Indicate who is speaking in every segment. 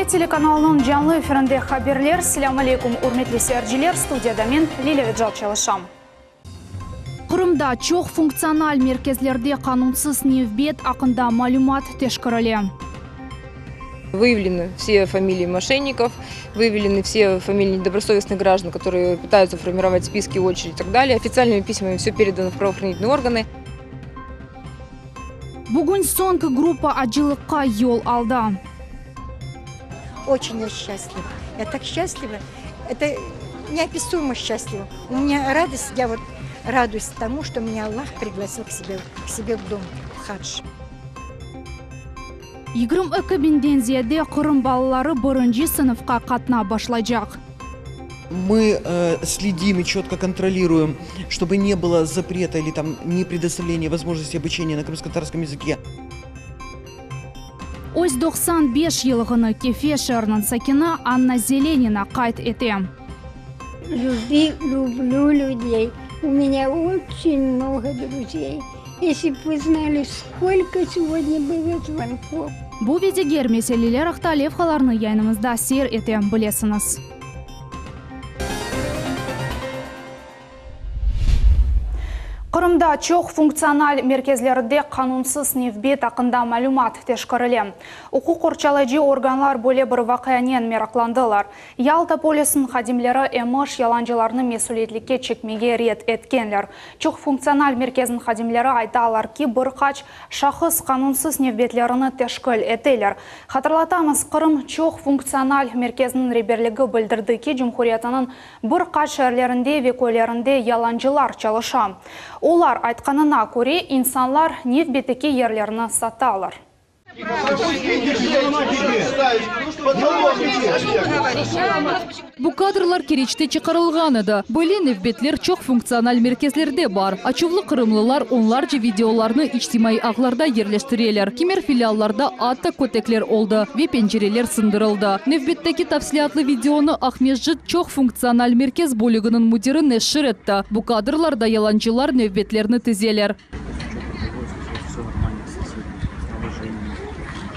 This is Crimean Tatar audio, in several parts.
Speaker 1: Millet telekanalınıñ canlı efirinde haberler. Selâm aleykum, ürmetli seyirciler, studiyada men, Lilâ Vecal çalışam. Qırımda çoq funktsional merkezlerde qanunsız nevbet aqqında malümat teşkirile.
Speaker 2: Выявлены все фамилии мошенников, выявлены все фамилии недобросовестных граждан, которые пытаются формировать списки, очередь и так далее. Официальными письмами все передано в правоохранительные органы.
Speaker 1: Bugün soñki gruppa acılıqqa yol aldı.
Speaker 3: Очень я счастлива. Я так счастлива. Это неописуемо счастлива. У меня радость, я вот радуюсь тому, что меня Аллах пригласил к себе, к себе в дом, в хадж.
Speaker 1: 22 biñden ziyade Qırım balaları birinci sınıfqa qatnap başlaycaq.
Speaker 4: Мы следим и четко контролируем, чтобы не было запрета или там не предоставления возможности обучения на крымско-татарском языке.
Speaker 1: Öz 95 yıllığını Kefe şeeriniñ sakini Anna Zelenina qayd ete.
Speaker 5: Люби, люблю людей. У меня очень много друзей. Если б вы знали, сколько сегодня было звонков.
Speaker 1: Bu ve diger meseleler aqta levhalarnı yayınımızda seyir ete bilesiñiz. Qırımda çoq funktsional merkezlerde qanunsız nevbet aqqında malümat teşkerile. Uquq qorçalayıcı organlar böyle bir vaqianen meraqlandılar. Yalta polisiniñ hadimleri emiş yalancılarnı mesüliyetlikke çekmege red etkenler. Çoq funktsional merkezniñ hadimleri aytalar ki, bir qaç şahıs qanunsız nevbetlerini teşkil eteler. Hatırlatamız, Qırım çoq funktsional merkeziniñ reberligi bildirdi ki, cumhuriyetiniñ bir qaç şeerlerinde ve köylerinde yalancılar çalışa. Olar aytqanına köre, insanlar nevbetteki yerlerni satalar.
Speaker 6: Bu kadrlar Keriçte çıqarılğan edi. Böyle nevbetler çoq funktsional merkezlerde bar. Açuvlı qırımlılar onlarca videolarnı içtimaiy ağlarda yerleştireler. Kimer filiallarda atta kötekler oldı ve pencereler sındırıldı. Nevbetteki tafsilâtlı videonı Aqmescit çoq funktsional merkez bölüginiñ müdiri neşir etti. Bu kadrlarda yalancılar nevbetlerni tizeler.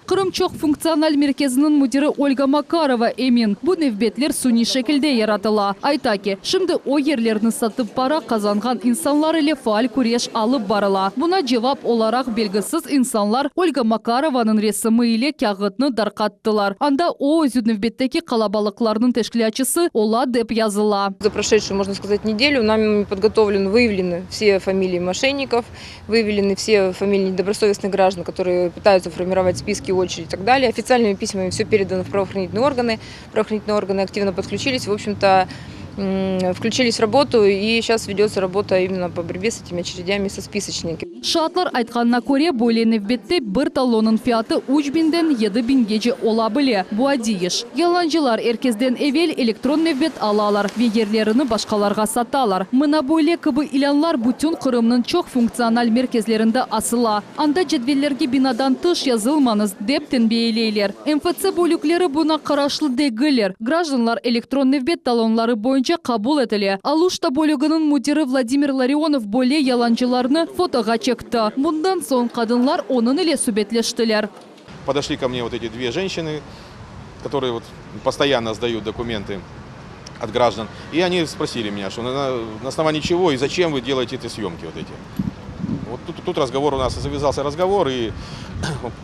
Speaker 6: Qırım çoq funktsional merkeziniñ müdiri Olga Makarova emin, bu nevbetler suniy şekilde yaratıla. Ayta ki, şimdi o yerlerni satıp para qazanğan insanlar ile faal küreş alıp barıla. Buna cevap olaraq belgisiz insanlar Olga Makarovanıñ resimi ile kâğıtnı darqattılar. Anda o özü nevbetteki qalabalıqlarnıñ teşkilâtçısı ola dep yazıla.
Speaker 2: За прошедшую, можно сказать, неделю нами подготовлен, выявлены все фамилии мошенников, выявлены все фамилии недобросовестных граждан, которые пытаются формировать списки, очередь и так далее. Официальными письмами все передано в правоохранительные органы. Правоохранительные органы активно подключились, в общем-то, включились в работу, и сейчас ведется работа именно по борьбе с этими очередями со списочниками.
Speaker 6: Şaatlar aytqanına köre, böyle nevbette bir talonnıñ fiyatı üç biñden yedi biñgece ola bile. Bu adiy iş. Yalancılar er kezden evel elektron nevbet alalar ve yerlerini başqalarğa satalar. Mına böyle kibi ilânlar bütün Qırımnıñ çoq funktsional merkezlerinde asıla. Anda cedvellerge binadan tış yazılmañız, dep tenbiyeleyler. MFC bölükleri buña qaraşlı degiller. Grajdanlar elektron nevbet talonları boyunca qabul etile. Aluşta bölüginiñ müdiri Vladimir Larionov böyle yalancılarnı fotoğa çekti. Bundan soñ qadınlar onıñ ile subetleştiler.
Speaker 7: Podoşli ko mne vot eti dve jenşçiny, kotorıye vot postoyanno sdayut dokumentı ot grajdan, i oni sprosili menya, çto na osnovanii çego i zaçem vı delayete eti syemki vot eti. Vot tut tut razgovor u nas zavyazalsya razgovor i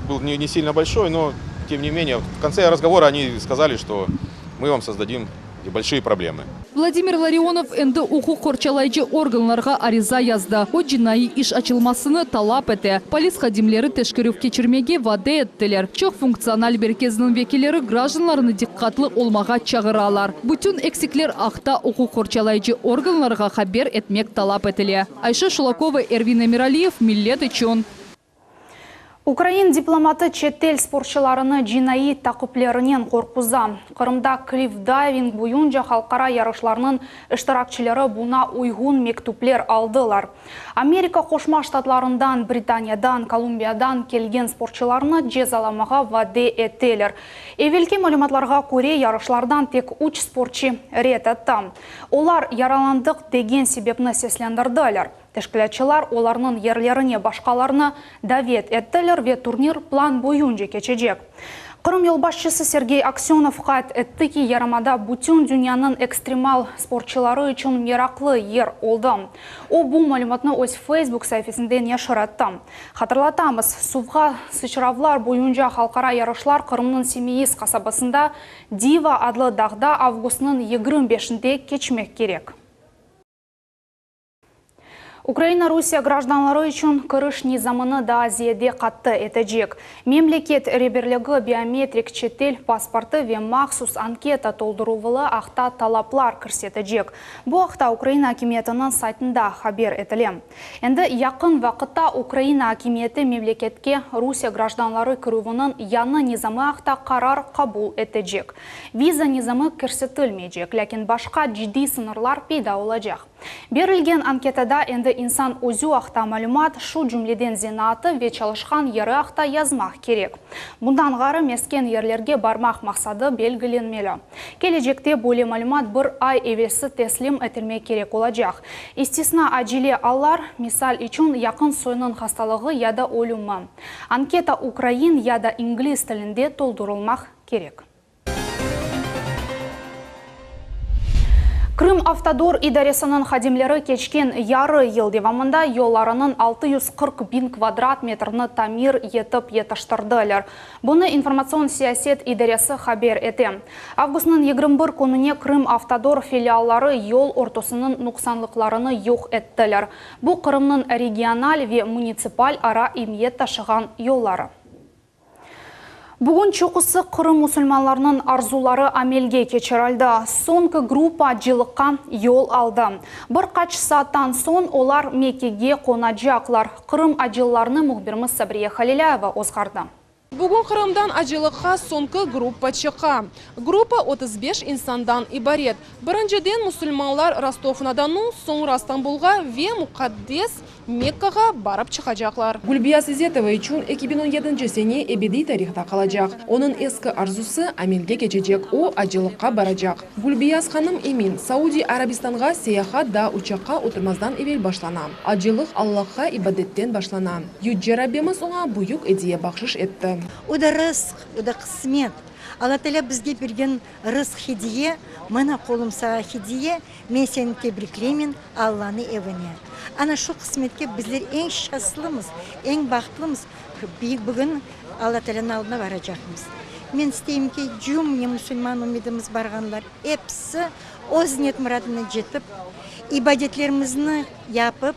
Speaker 7: byl ne silno bolşoy, no tem ne meneye v kontse razgovora oni skazali, çto mı vam sozdadim bolşıye problemı.
Speaker 6: Vladimir Larionov endi uquq qorçalayıcı organlarğa ariza yazdı. O, cinaiy iş açılmasını talap ete. Polis hadimleri teşkerüv keçirmege vade ettiler. Çoq funktsional merkeziniñ vekilleri grajdanlarnı diqqatlı olmağa çağıralar. Bütün eksikler aqta uquq qorçalayıcı organlarğa haber etmek talap etile. Ayşe Şulakova, Ervin Emiraliyev, Millet içün.
Speaker 1: Ukrain diplomatı çetel sportçılarını cinaiy taqiplerinen qorquza. Qırımda klifdayving boyunca halqara yarışlarnıñ iştirakçileri buña uyğun mektüpler aldılar. Amerika Qoşma Ştatlarından, Britaniyadan, Kolumbiyadan kelgen sportçılarnı cezalamağa vade eteler. Evelki malümatlarğa köre, yarışlardan tek üç sportçı red etti. Olar yaralandıq degen sebepni seslendirdiler. Teşkilâtçılar olarnıñ yerlerine başqalarnı davet ettiler ve turnir plan boyunca keçecek. Qırım yolbaşçısı Sergey Aksönov qayd etti ki, yarımada bütün dünyanıñ ekstremal sportçıları içün meraqlı yer oldı. O, bu malümatnı öz Facebook saifesinde neşir etti. Hatırlatamız, suvğa sıçravlar boyunca halqara yarışlar Qırımnıñ Simeiz qasabasında Diva adlı dağda avgustnıñ 25-inde keçmek kerek. Ukraina Rusiye grajdanları içün kiriş nizamını daa ziyade qattı etecek. Memleket reberligi biometrik çetel pasportı ve mahsus anketa tolduruvılı aqta talaplar kirsetecek. Bu aqta Ukraina akimiyetiniñ saytında haber etile. Endi yaqın vaqıtta Ukraina akimiyeti memleketke Rusiye grajdanları kirüviniñ yañı nizamı aqta qarar qabul etecek. Viza nizamı kirsetilmeycek, lâkin başqa ciddiy sıñırlar peyda olacaq. Berilgen anketada endi insan özü aqta malümat, şu cümleden zenaatı ve çalışqan yeri aqta yazmaq kerek. Bundan ğayrı mesken yerlerge barmaq maqsadı belgilenmeli. Kelecekte böyle malümat bir ay evelsi teslim etilmek kerek olacaq. İstisna acele allar, misal içün yaqın soynıñ hastalığı ya da ölümi. Anketa ukrain ya da ingliz tilinde toldurılmaq kerek. Krım-Avtodor idaresiniñ hadimleri keçken yarı yıl devamında yollarınıñ 640 biñ kvadrat metrini tamir etip yetiştirdiler. Bunı İnformatsion siyaset idaresi haber ete. Avgustnıñ 21 kününe Krım-Avtodor filialları yol örtüsiniñ nuqsanlıqlarını yoq ettiler. Bu Qırımnıñ regional ve munitsipal ara emiyet taşığan yolları. Bugün çoqusı Qırım musulmanlarınıñ arzuları amelge keçirildi. Soñki gruppa acılıqqa yol aldı. Bir qaç saattan soñ olar Mekkege qonacaqlar. Qırım acılılarını mühbirimiz Sabriye Halilâyeva ozğardı.
Speaker 8: Bugün Qırımdan acılıqqa soñki gruppa çıqa. Gruppa 35 insandan ibaret. Birinciden musulmanlar Rostov-na-Donu, soñra Stambulğa ve muqaddes Mekkağa barıp çıqacaqlar. Gülbiyaz İzetova içün 2017 sene ebediy tarihta qalacaq. Onıñ eski arzusı amelge keçecek, o, acılıqqa baracaq. Gülbiyaz hanım emin, Saudiy Arabistanğa seyahat daa uçaqqa oturmazdan evel başlana. Acılıq Allahqa ibadetten başlana. Yüce Rabbimiz oña büyük ediye bahşış etti.
Speaker 3: O da rızq, o da qısmet. Alla Taalâ bizge bergen rızq hediye, mına qolum saña hediye, men seni tebrikleymen Allanı evine. Ana şu qısmetke bizler eñ şanslımız, eñ bahtlımız, bugün Alla Taalânıñ aldına varacaqmız. Men isteyim ki, cümle musulman ümmetimiz barğanlar episi öz niyet-muradına cetip, ibadetlerimizni yapıp,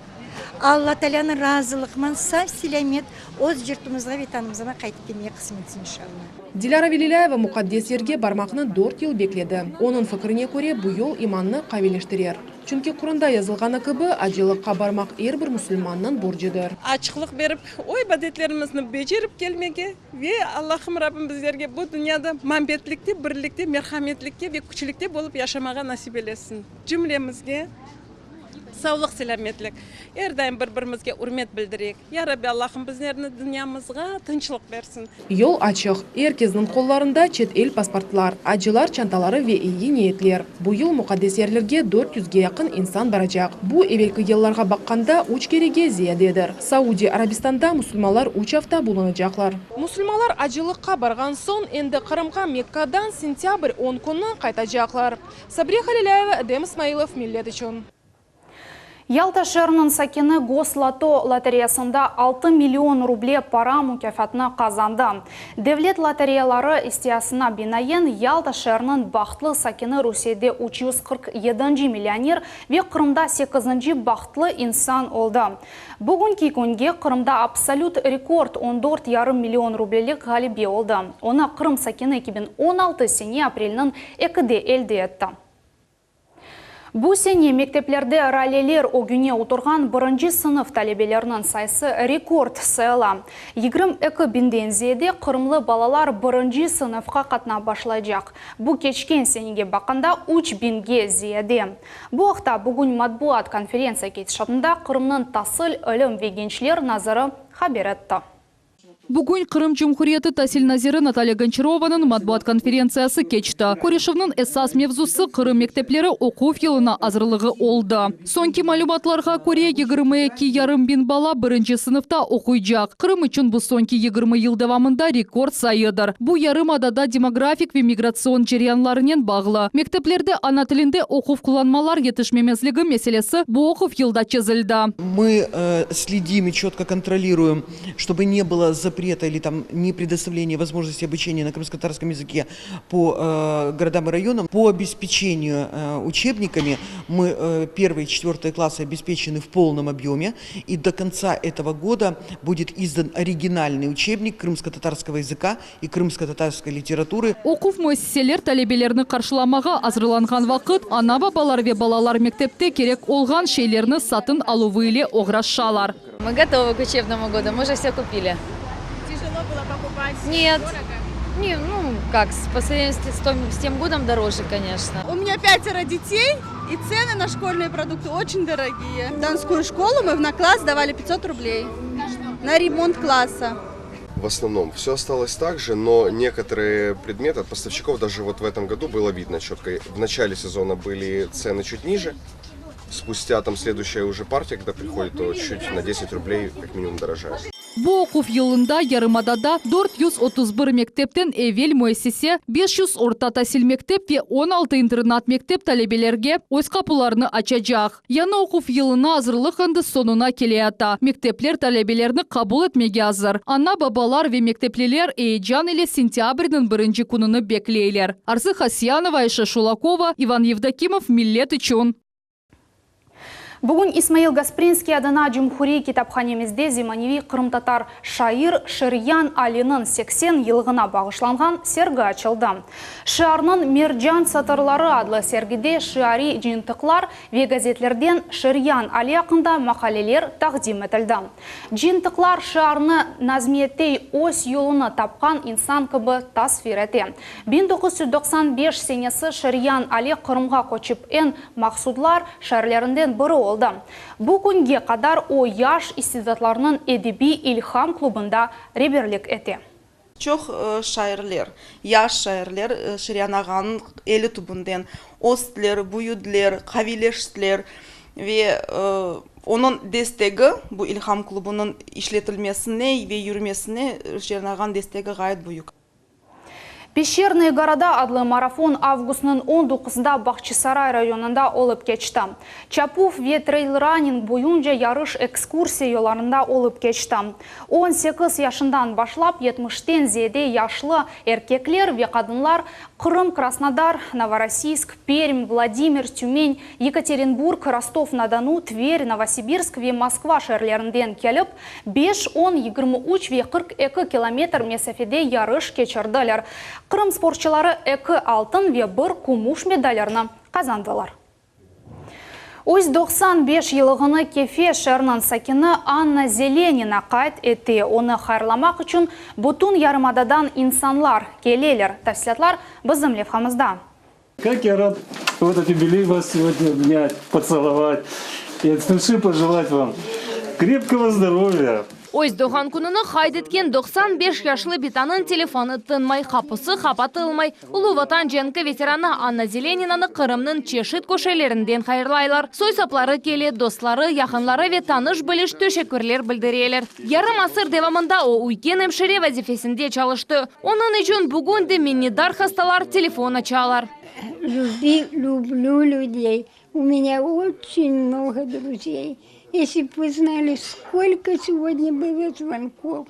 Speaker 3: Alla Taalânıñ razılıqman sav-selâmet öz yurtumızğa, Vetanımızğa qaytıp kelmege qısmet etsin, inşalla.
Speaker 8: Dilâra Velilâyeva muqaddes yerge barmaqnı dört yıl bekledi. Onıñ fikrine köre, bu yol imannı qaviyleştirer. Çünki Quranda yazılğanı kibi, acılıqqa barmaq er bir musulmannıñ borcudır.
Speaker 9: Açıqlıq berip, o ibadetlerimizni becerip kelmege ve Allahım Rabbim bizlerge bu dünyada mambetlikte, birlikte, merhametlikte ve küçlükte bolıp yaşamağa nasip eylesin. Cümlemizge Savlıq-selâmetlik. Er daim bir-birimizge ürmet bildireyik. Ya Rabbi Allahım bizlerni dünyamızğa tınçlıq bersin.
Speaker 8: Yol açıq. Er kesniñ qollarında çet el pasportlar, acılar çantaları ve eyi niyetler. Bu yıl muqaddes yerlerge dört yüzge yaqın insan baracaq. Bu, evelki yıllarğa baqqanda, üç kerege ziyadedir. Saudiy Arabistanda musulmanlar üç afta bulunacaqlar. Musulmanlar acılıqqa barğan soñ, endi Qırımğa Mekkadan sentâbr on künü qaytacaqlar. Sabriye Halilâyeva, Edem İsmailov, Millet içün.
Speaker 1: Yalta şeeriniñ sakini Gosloto lotereyasında 6 million ruble para mukâfatını qazandı. Devlet lotereyaları ıstıyasına binaen, Yalta şeeriniñ bahtlı sakini Rusiyede 347-nci millioner ve Qırımda sekizinci bahtlı insan oldı. Bugünki künge Qırımda absolüt rekord on dört yarım million rublelik ğalebe oldı. Onı Qırım sakini 2016 sene aprelniñ 2-de elde etti. Bu sene mekteplerde raleler ögüne oturğan birinci sınıf talebeleriniñ sayısı rekord sayıla. 22 biñden ziyade qırımlı balalar birinci sınıfqa qatnap başlaycaq. Bu keçken senege baqqanda 3 biñge ziyade. Bu aqta bugün matbuat konferentsiya ketişatında Qırımnıñ tasil, ilim ve gençler naziri haber etti.
Speaker 6: Bugün Qırım Cumhuriyeti tasil naziri Natalya Gonçarovanıñ matbuat konferentsiyası keçti. Körüşüvniñ esas mevzusı Qırım mektepleri oquv yılına azırlığı oldı. Soñki malümatlarğa köre, 22 yarım biñ bala birinci sınıfta oquycaq. Qırım içün bu soñki 20 yıl devamında rekord sayıdır. Bu yarımadada demografik ve migratsion ceryanlarınen bağlı. Mekteplerde ana tilinde oquv qullanmalar yetişmemezligi meselesi bu oquv yılda çezildi.
Speaker 4: Мы следим и четко контролируем, чтобы не было запрета или там не предоставления возможности обучения на крымско-татарском языке по городам и районам. По обеспечению учебниками мы первые и четвертые классы обеспечены в полном объеме, и до конца этого года будет издан оригинальный учебник крымско-татарского языка и крымско-татарской литературы.
Speaker 6: Oquv müessiseler talebelerni qarşılamağa azırlanğan vaqıt ana-babalar ve balalar mektepte kerek olğan şeylerni satın aluvı ile oğraşalar.
Speaker 10: Мы готовы к учебному году, мы уже все купили.
Speaker 8: Тяжело было покупать?
Speaker 10: Нет. Не, ну как, по сравнению с тем годом дороже, конечно.
Speaker 11: У меня пятеро детей, и цены на школьные продукты очень дорогие. В Донскую школу мы на класс давали 500 рублей. На ремонт класса.
Speaker 12: В основном все осталось так же, но некоторые предметы от поставщиков даже вот в этом году было видно четко. В начале сезона были цены чуть ниже, спустя там следующая уже партия, когда приходит, то чуть на 10 рублей как минимум дорожает.
Speaker 6: Bu oquv yılında yarımadada 431 mektepten evel müessise, 500 orta tasil mektep ve 16 internat mektep talebelerge öz qapularını açacaq. Yañı oquv yılına azırlıq endi soñuna keleyata. Mektepler talebelerni qabul etmege azır. Ana babalar ve mektepliler eyecan ile sentâbrniñ birinci kününi bekleyler. Arzı Hasyanova, Ayşe Şulakova, Ivan Yevdokimov Millet içün.
Speaker 1: Bugün İsmail Gasprinskiy adına Cumhuriy kitaphanemizde zemaneviy qırımtatar şair Şeryan Aliniñ 80 yıllığına bağışlanğan sergi açıldı. Şairniñ Mercan satırları adlı sergide şiariy cıyıntıqlar ve gazetlerden Şeryan Ali aqqında maqaleler taqdim etildi. Cıyıntıqlar şairni nazmiyette öz yolunı tapqan insan kibi tasvir ete. 1995 senesi Şeryan Ali Qırımğa köçip eñ maqsudlar şairlerinden biri oldı. Bu künge qadar o yaş istidatlarnıñ edebiy ilham klubında reberlik ete.
Speaker 13: Çoq şairler, yaş şairler Şeryan ağanıñ eli tübünden östiler, büyüdiler, qaviyleştiler ve onıñ destegi bu İlham klubunıñ işletilmesine ve yürümesine Şeryan ağanıñ destegi ğayet büyük.
Speaker 1: Пещерные города adlı marafon avgustnıñ 19-nda Bağçasaray rayonında olıp keçti. Çapuv ve трейлранинг boyunca yarış ekskursiya yollarında olıp keçti. 18 yaşından başlap 70-ten ziyade yaşlı erkekler ve qadınlar Qırım, Krasnodar, Novorossiysk, Perm, Vladimir, Tümen, Yekaterinburg, Rostov-na-Donu, Tver, Novosibirsk ve Moskva şeerlerinden kelip 5, 10, 23 ve 42 kilometr mesafede yarış keçirdiler. Qırım sportçıları 2 altın ve 1 kümüş medallerini qazandılar. Öz 95 yıllığını Kefe şeeriniñ sakini Anna Zelenina qayd etti. Onı hayırlamaq içün bütün yarımadadan insanlar keleler. Tafsilâtlar bizim levhamızda.
Speaker 14: Как я рад в этот юбилей вас сегодня обнять, поцеловать и от души пожелать вам крепкого здоровья.
Speaker 15: Öz doğğan kününi qayd etken 95 yaşlı bitanıñ telefonı tınmay, qapusı qapatılmay. Ulu Vatan cenki veteranı Anna Zeleninanı Qırımnıñ çeşit köşelerinden hayırlaylar. Soy-sopları kele, dostları, yaqınları ve tanış biliş teşekkürler bildireler. Yarım asır devamında o üyken emşire vazifesinde çalıştı. Onıñ içün bugün de minnetdar hastalar telefon açalar.
Speaker 5: Люби, люблю людей. У меня очень много друзей. Если бы вы знали, сколько сегодня было звонков.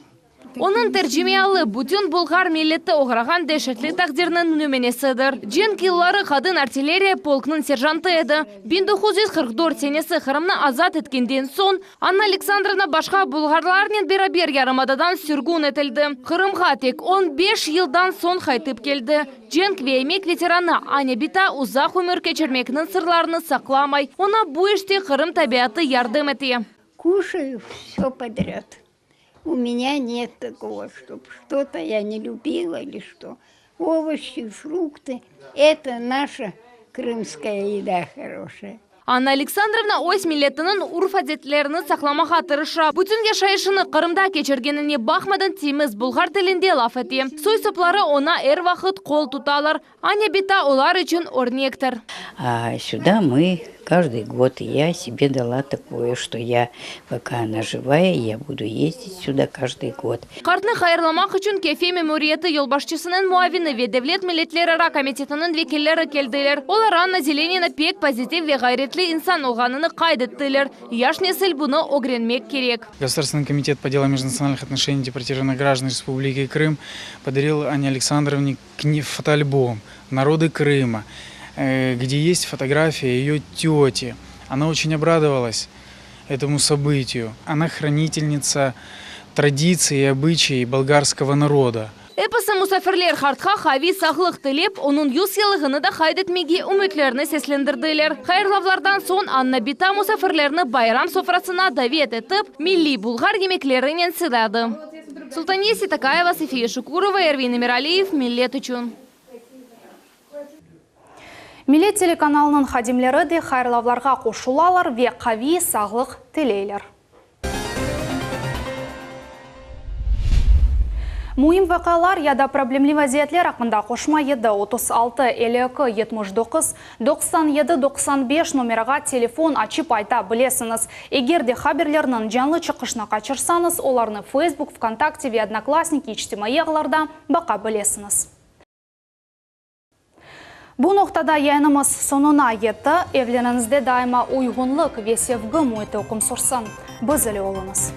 Speaker 15: Onıñ tercimeialı bütün bulğar milleti oğrağan deşetli taqdirniñ nümünesidir. Cenk yılları qadın artilleriya polknıñ serjantı edi. 1944 senesi Qırımnı azat etkenden soñ Anna Aleksandrovna başqa bulğarlarnen beraber yarımadadan sürgün etildi. Qırımğa tek 15 yıldan soñ qaytıp keldi. Cenk ve emek veteranı Anya bita uzaq ömür keçirmekniñ sırlarını saqlamay. Oña bu işte Qırım tabiatı yardım ete.
Speaker 5: Кушаю все подряд. У меня нет такого, чтобы что-то я не любила или что. Овощи, фрукты – это наша крымская еда хорошая.
Speaker 15: Anna Aleksandrovna öz milletiniñ urf-adetlerini saqlamağa tırışa. Bütün yaşayışını Qırımda keçirgenine baqmadan temiz bulğar tilinde laf ete. Soy-sopları oña er vaqıt qol tutalar. Anya bita olar içün örnektir.
Speaker 16: A сюда мы каждый год, и я себе дала такое, что я, пока она живая, я буду ездить сюда каждый год.
Speaker 15: Qartnı hayırlamaq içün Kefe memuriyeti yolbaşçısınıñ muavini ve Devlet milletlerara komitetiniñ vekilleri keldiler. Olar Anna Zelenina pek pozitiv ve ğayretli insan olğanını qayd ettiler. Yaş nesil bunı ögrenmek kerek.
Speaker 17: Государственный комитет по делам межнациональных отношений депортированных граждан Республики Крым подарил Анне Александровне фотоальбом «Народы Крыма», где есть фотография ее тети. Она очень обрадовалась этому событию. Она хранительница традиций и обычаев болгарского народа.
Speaker 15: Episi musafirler qartqa qaviy sağlıq tilep, onıñ yüz yıllığını da qayd etmege ümütlerini seslendirdiler. Hayırlavlardan soñ Anna bita musafirlerni bayram sofrasına davet etip, milliy bulğar yemeklerinen sıyladı. Sultaniye Seytakayeva, Safiye Şukurova, Ervin Emiraliyev, Millet içün.
Speaker 1: Millet telekanalınıñ hadimleri de hayırlavlarğa qoşulalar ve qaviy sağlıq tileyler. Müim vaqialar ya da problemli vaziyetler aqqında qoşma 7 36 52 79 97 95 nomerağa telefon açıp ayta bilesiñiz. Eger de haberlerniñ canlı çıqışını qaçırsañız, olarnı Facebook, VKontakte ve Odnoklassniki içtimaiy ağlarda baqa bilesiñiz. Bu noqtada yayınımız soñuna yetti. Evleriñizde daima uyğunlıq ve sevgi müiti üküm sürsün. Biz ile oluñız.